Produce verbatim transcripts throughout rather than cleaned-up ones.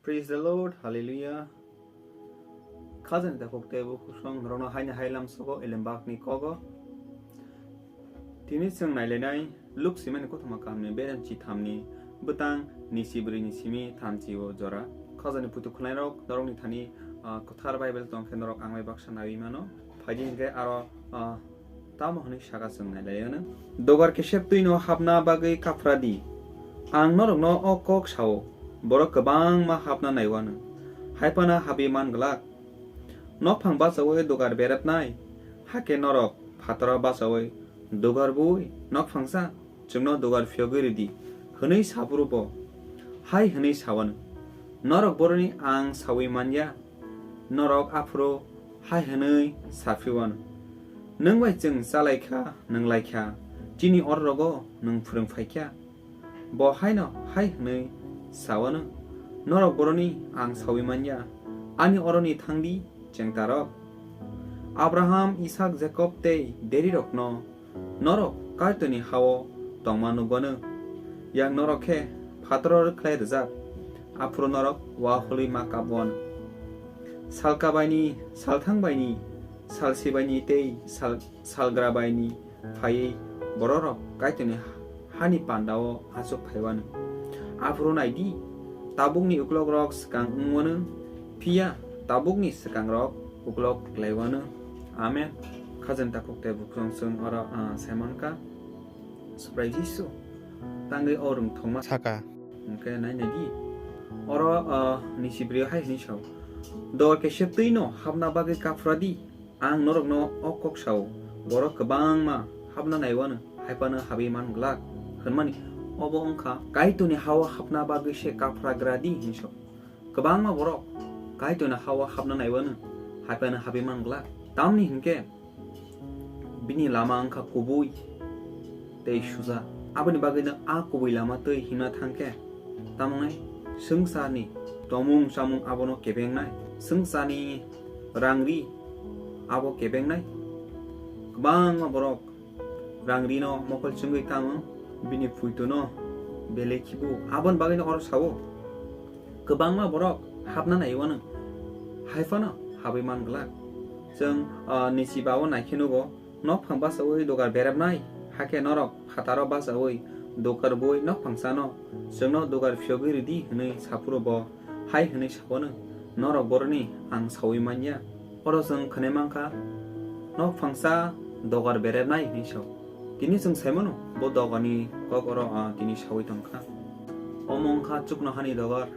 Praise the Lord, Hallelujah. Khajani takhuk tei bukhuk song norokno haini hai lamsogo elembakni kogo. Tini chwng nailainai Luk simani kothoma kahamni berem chithamni bwtang nisi bwrwini simi thamchi o jora. Khajani puitu khwlairok norokni thani, ah, kwthar Bible tongkhe norok ang bai baksa naiwi mano. Phaidi hinkhe aro, ah, tamo hwnwi saka chwng nailaiyano. Dogar kesep twino hapna bagwi kaphra di. Ang norokno o kok sao, borok kwbangma hapna naiwano, hai phano habwi man glak. Nokphang bachaui dogar berepnai, hakhe norok phataro bachaui dogar bui nokphangsa chwngno dogar phiyogwi rwdi hwnwi saphuru bo hai hwnwi sawano, norok boroni ang saui manya. Norok aphuru hai hwnwi saphiwano, nwng bai chwng chalaikha, nwnglaikha, chini ororogo nwng phwrwng phaikha. Bo haino hai hwnwi sawano, norok boroni ang saui manya, ani oroni thangdi chengtarok. Abraham, Isak, Jakob tei derirokno norok Kaitorni ha-o tongma nukgwano, yang norok khe phataro rwkhlai rwjak, aphuru norok uaholwi ma kabwano. Salka baini, salthang baini, salsi baini tei sal-, salgra baini phaiwi bororok Kaitorni hani panda-o achuk phaiwano. Aphuru naidi, tabukni uklokrok swkang wngwano, phiya tabukni swkangrok uklok klaiwano. Amen. Khajani takhuk tei bukhuk song oro, ah, saimankha. Subrai Jisu tangwi o rwngthoma saka. Hwnkhe nai naidi. Oro, ah, nisi bwrwi hai hwnwi sao, "Dogar kesep twino hapna bagwi kaphra di. Ang norokno o kok sao, borok kwbangma hapna naiwano, hai phano habwi man glak," hwnmani obo wngkha Kaitorni ha-o hapna bagwi se kaphra gra di hwnwi sao. Kwbangma borok Kaitorni ha-o hapna naiwano, hai phano habwi man glak. Tamni hinkhe bini lama wngkha kubui tei suja. Aboni bagwino a kubui lama twi himna thangkhe, tamoni swngcharni tomung chamung abono kebengnai, swngcharni rangri abo kebengnai. Kwbangma borok rangrino mokol chwngwi tamo, bini puitono belai khibu. Aboni bagwino oro sao, kwbangma borok hapna naiwano, hai phano habwi man glak. Chwng, ah, nisi ba-o naikhe nugo, nokphang bachaui dogar berepnai, hakhe norok phataro bachaui dogar bui nokphang chano, chwngno dogar phiyogwi rwdi hwnwi saphuru bo hai hwnwi sawano, norok boroni ang saui manya. Oro chwng khwnai mankha, nokphangsa dogar berepnai hwnwi sao. Tini chwng saimano, bo dogarni kok oro, ah, tini saui tongkha. Omo wngkha chuknohani dogar.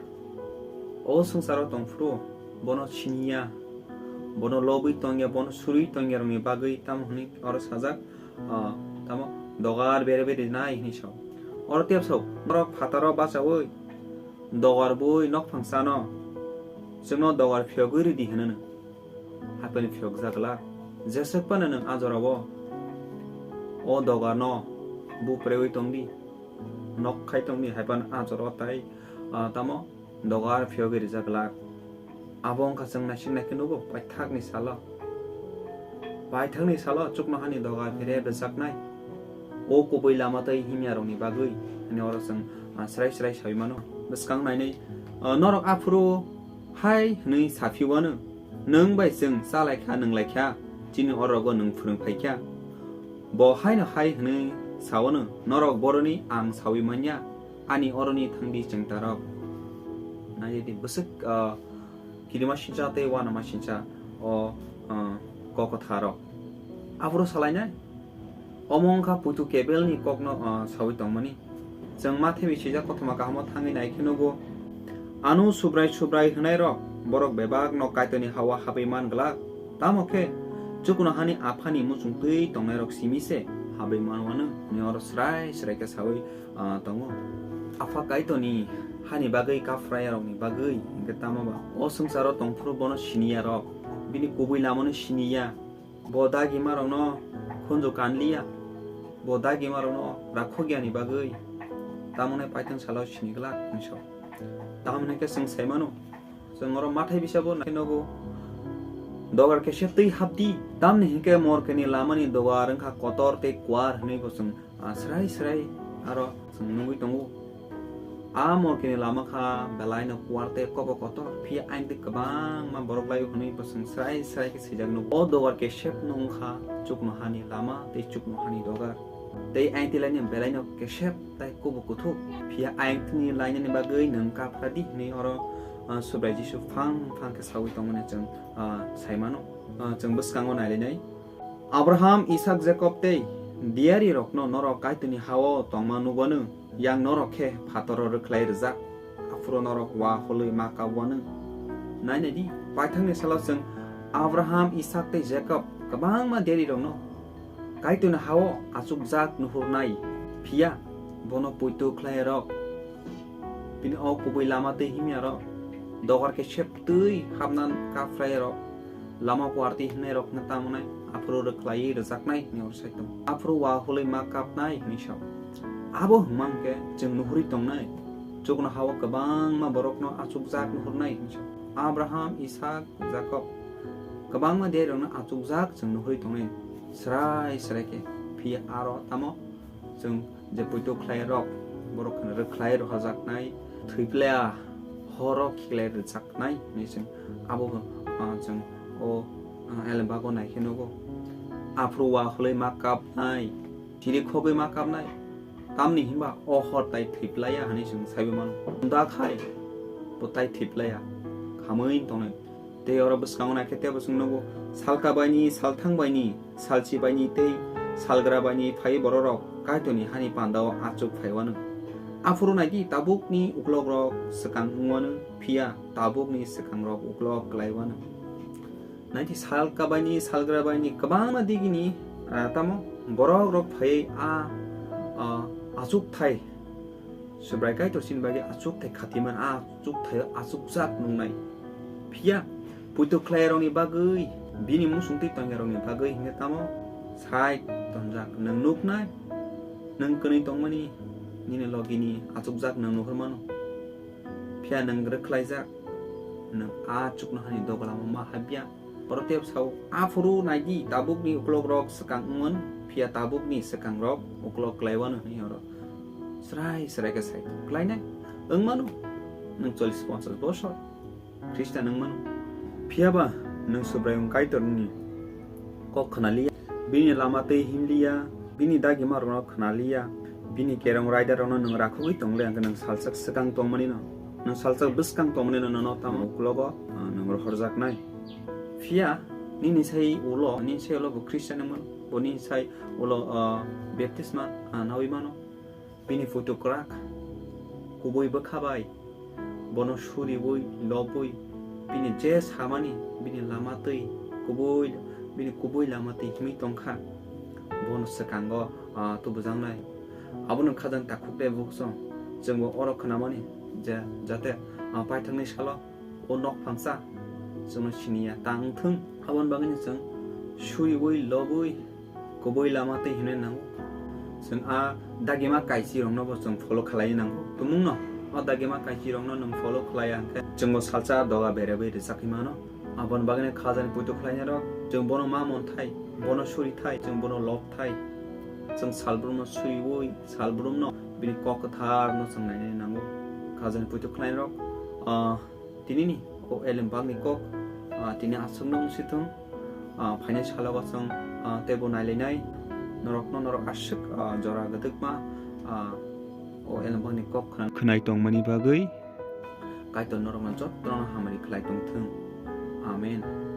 O swngcharo tongphuru bono siniya, bono lobwi tongya, bono surwi tongyarokni bagwi tamo hwnwi oro sajak, ah, tamo dogar bere bere nai hwnwi sao. Oro tei sao, borok phataro bachaui dogar bui nokphang chano, chwngno dogar phiyogwi rwdi hwnwi no. Hapheno phiyokjak glak. Jeswk phano nwng a jorao o dogarno bupreui tongdi, nok khai tongdi, hai phano a jorao tai, ah, tamo dogar phiyogwi rijak glak. Abo wngkha chwng naisik naikhe nugo, paithakni salo. Paithakni salo chuknohani dogar phirep rwjaknai. O kubui lama tei himyarokni bagwi, hwnwi oro chwng, ah, srai srai saui mano. Bwskang nainwi, ah, norok aphuru hai hwnwi saphiwano, "Nwng bai chwng chalaikha, nwnglaikha, chini orogo nwng phwrwng phaikha." Bo haino hai hwnwi sawano, "Norok boroni ang saui manya, ani oroni thangdi chengtarok." Naidi bwswk, ah, kirima sincha tei uanama sincha o, ah, kok kwtharok. Aphuru salainai? Omo wngkha puitu kebelni kokno, ah, saui tongmani. Chwng Mathai bai swijak kothoma kahamo thangwi nai khe nugo, "Ano Subrai Subrai hwnairok, borok bebakno Kaitorni ha-o habwi man glak, tamo khe chuknohani Aphani muchung twi tongnairok simi se habwi manwano," hwnwi oro srai srai khe saui, ah, tongo. Apha Kaitorni hani bagwi kaphraiyarokni bagwi hinkhe tamo ba o swngcharo tongphuru bono siniyarok, bini kubui lamano siniya. Bo dagimarokno khunju kanliya, bo dagimarokno rakhokyani bagwi tamoni paithang salo sini glak hwnwi sao. Tamoni khe chwng sai mano, chwng oro Mathai bisabo nai nogo, "Dogar kesep twi hapdi, tamni hinkhe morkeni lamani dogar wngkha kotor tei kuar," hwnwi bo chwng, ah, srai srai aro chwng nugwi tongo. A morkini lama kha belaino kuar tei kobo kotor, phiya ayang twi kwbangma borok laio hwnwi bwswng srai srai khe swijak nugo. O dogar kesepno wng kha chuknohani lama tei chuknohani dogar. Tei ayang twi laino belaino kesep tei kubu kuthuk. Phiya ayang twi lainani bagwi nwng kapra di hwnwi oro, ah, Subrai Jisu phang phang khe saui tongmani chwng, ah, sai mano. Ah, chwng bwskango nailainai. Abraham, Isak, Jakob tei diyarirokno norok Kaitorni ha-o tongma nugwano, yang norok khe phatoro rwkhlai rwjak, aphuru norok wa holwi ma kabwano. Nainai di, paithakni salo chwng Abraham, Isak tei Jakob kwbangma diyarirokno Kaitorni ha-o achukjak nuhurnai, phiya bono poito khlairok, bini o kubui lama tei himyarok, dogar kesep twi hapna kaphrairok, lama kuar twi himnairokno tamo nai, aphuru rwkhlaiwi rwjaknai hwnwi oro sai tongo. Aphuru wa holwi ma kapnai hwnwi sao. Abo hwnma hwnkhe chwng nuhurwi tongnai, chuknoha-o kwbangma borokno achukjak nuhurnai hwnwi sao. Abraham, Isak, Jakob, kwbangma diyarirokno achukjak chwng nuhurwi tongnai, srai srai khe. Phiya aro tamo chwng je poito khlai rok, borok kheno rwkhlai rohorjaknai, thwiplaya horo khiklai rwjaknai hwnwi chwng abo, ah, chwng o, ah, elembago nai khe nugo. Aphuru wa holwi ma kapnai, chiri khogwi ma kapnai, tamni hinba o hor tai thwiplaya hwnwi chwng saiwi mano. Da khai bo tai thwiplaya, khamwi tongnai. Tei oro bwskango naikhe teibo chwng nugo, salka baini, salthang baini, salchi baini tei salgra baini phaiwi bororok Kaitorni hani pandao achuk phaiwano. Aphuru naidi tabukni uklokrok swkang wngwano, phiya tabukni swkangrok uklok klaiwano. Naidi salka baini, salgra baini kwbangma digini, ah, tamo borokrok phaiwi a, ah, achukthai Subrai Kaitor chini bagwi achukthai khatiman, a achukthai achukjak nungnai. Phiya poito khlairokni bagwi, bini muchungtwi tongnairokni bagwi hinkhe tamo sai tonjak. Nwng nuknai, nwng kwnwi tongmani nini logini achukjak nwng nuhur mano. Phiya nwng rwkhlaijak, nwng a chuknohani dogalamo ma habya. Oro tei sao, aphuru naidi, tabukni uklokrok swkang wngmano, phiya tabukni swkangrok uklok klaiwano hwnwi oro srai srai khe sai tongo. Klainai wngmano, nwng chollish ponchash bosor Khristan wngmano, phiyaba nwng Subraiyung Kaitorni kok khnaliya, bini lama tei himliya, bini dagimarokno khnaliya, bini kerong raidarokno nwng rakhogwi tongle, hwnkhe nwng salsa swkang tongmanino, nwng salsa bwskang tongmanino nono tamo uklogo, ah, nwng rohorjaknai. Phiya nini sai ulo, nini sai ulo bo Khristian wngmano, bo nini sai ulo, ah, baptisma, ah, naui mano. Bini photo kwrak, kubui bwkha bai, bono suriui, lobui, bini je samani, bini lama twi kubui, bini kubui lama twi himwi tongkha, bono swkango, ah, tubujaknai. Abono khajang takhuk de bukchung, chwngbo oro khnamani je, jate, ah, paithakni salo o nok phangsa chwngno siniya ta wngthwng. Aboni bagwino chwng suriui, lobui, kubui lama twi himnai nango. Chwng a dagima kaisirokno bo chwng follow khlai nango. Tumungno o dagima kaisirokno nwng follow khlai ya hwnkhe chwngbo salsa doga berabwi rwchapwi mano. Aboni bagwino khajani poito khlainairok chwng bono ma monthai, bono surithai, chwng bono lobthai. Chwng salbrumno suriui, salbrumno bini kok kwtharno chwng nainani nango. Khajani poito khlainairok, ah, Tinini o elembakni kok, ah, tini aswkno wng si thung, ah, phainai salogo chwng, ah, teibo nailainai, norokno norok aswk, ah, jora gwdwkma, ah, o elembakni kok khna-, khwnai tongmani bagwi Kaitor norokno jotono hamari khlai tong thung. Amen.